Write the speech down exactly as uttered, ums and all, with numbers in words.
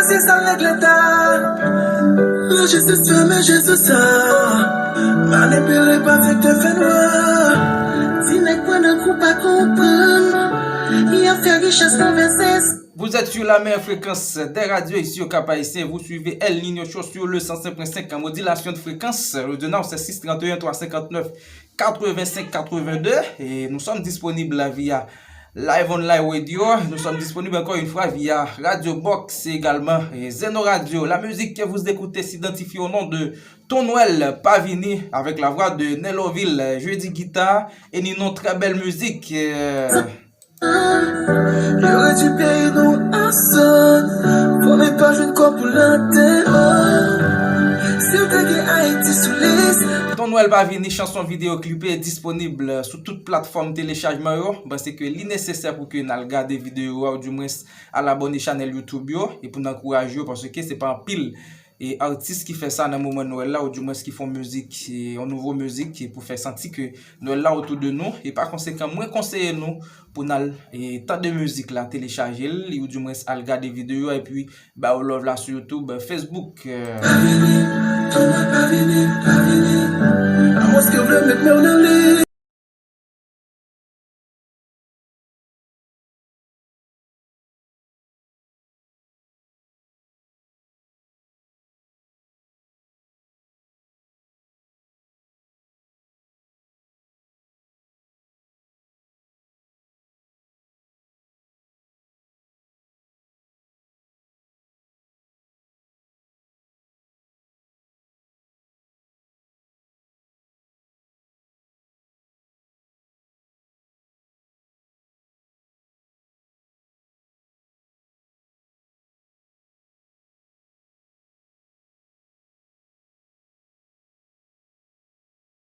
Se sa nèg leta. Lajistis fèmen je sou sa. Manipile pa sektè fènwa. Ti nèg pran nan kou pa konprann. Y ap fè richès konvèse. Vous êtes sur la meilleure fréquence des radios ici au Cap-Haïtien. Vous suivez El Niño Show sur le cent cinq point cinq en modulation de fréquence. Le deux neuf, c'est six trente et un trois cinquante-neuf quatre-vingt-cinq quatre-vingt-deux. Et nous sommes disponibles via Live Online Radio. Nous sommes disponibles encore une fois via Radio Box et également et Zeno Radio. La musique que vous écoutez s'identifie au nom de Ton Nwèl Pa Vini avec la voix de Neloville. Jeudi guitare et Ninon, très belle musique. Euh, Yo redui peyi nou an sann. Fò nèg pa jwenn kòb pou l antre. Si w te gen Ayiti sou lis. Ton Nwèl Pa Vini, chanson videyo klipe disponib sou tout platfòm telechajman yo. M panse ke li nesesè pou ke n al gade videyo a, ou dimwens al abòne chanèl YouTube yo, e pou n ankouraje yo, paske se pa anpil e atis ki fè sa nan moman Nwèl la, ou dimwens ki fè yon mizik, e yon nouvo mizik, e pou fè santi ke Nwèl la otou de nou, e pa konsekan, mwen konseye nou pou n al e tande mizik la, telechaje l, ou dimwens al gade videyo a, epi ba yo love la sou YouTube, Facebook. Euh. Pa vini, Ton Nwèl Pa Vini, Pa Vini. Amwens ke w vle met men w nan li.